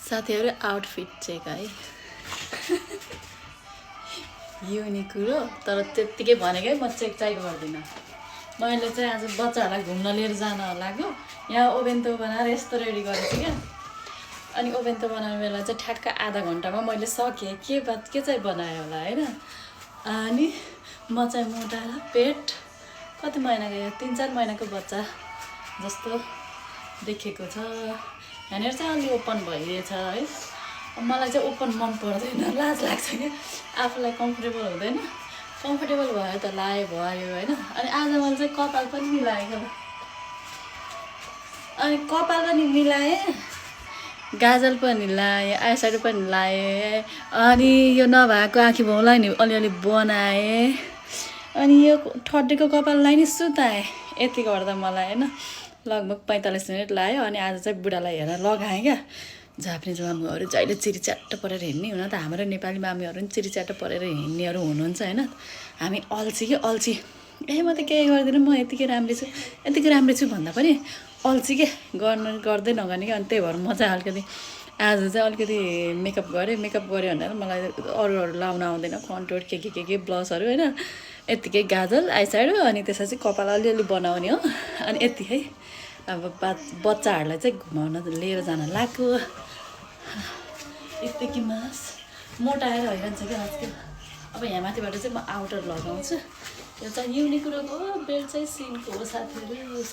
साथीहरु outfit check है युनिकुरो तर त्यतिकै भनेकै म चेक चाहिँ गर्दिनँ मैले चाहिँ आज बच्चाहरूलाई घुम्न लिएर जान लाग्यो यहाँ ओभेन्तो बनाएर यस्तो रेडी गरेको थिएँ क्या अनि ओभेन्तो बनाउने बेला चाहिँ ठ्याक्क आधा घन्टामा मैले सकेँ के चाहिँ बनायो होला हैन अनि म चाहिँ मोटाएर पेट कति महिनाको यो 3-4 महिनाको बच्चा जस्तो देखेको छ यहाँनिर चाहिँ अलि ओपन भइरहेछ है मलाई चाहिँ ओपन मन पर्दैन लाज लाग्छ कि आफूलाई कम्फर्टेबल हुँदैन कम्फर्टेबल भयो त लायो भयो हैन अनि आज मैले चाहिँ कपाल पनि मिलाएको अनि कपाल पनि मिलाएँ गाजल पनि लाएँ आइस्याडो पनि लाएँ अनि यो नभएको आँखी भाउलाई नि अलिअलि बनाएँ अनि यो ठड्डेको कपाललाई नि सुताएँ यति गर्दा मलाई हैन लगभग 45 मिनट लाग्यो अनि आज चाहिँ बुढालाई हेरेर लगाएँ क्या जापानिज मामुहरू जहिले चिरीच्याट्ट परेर हिँड्ने हुन त हाम्रो नेपाली मामीहरू पनि चिरीच्याट्ट परेर हिँड्नेहरू हुनुहुन्छ हैन हामी अल्छी के अल्छी म त केही गर्दिनँ म यतिकै राम्रो छु भन्दा पनि अल्छी के गर्दै नगर्ने कि अनि त्यही भएर म चाहिँ अलिकति आज चाहिँ अलिकति मेकअप गरेँ भनेर मलाई अरू लाउन आउँदैन कन्टुर के ब्लसहरू हैन यतिकै गाजल आइस्याडो अनि त्यसपछि कपाल अलिअलि बनाउने हो अनि यति है अब बच्चाहरूलाई चाहिँ घुमाउन लिएर जान लाग्यो यतिकै मास मोटाएर भइरहन्छ क्या आजकल अब यहाँ माथिबाट चाहिँ म आउटर लगाउँछु यो चाहिँ युनिकुरोको बेल्ट चाहिँ सिनको हो साथीहरू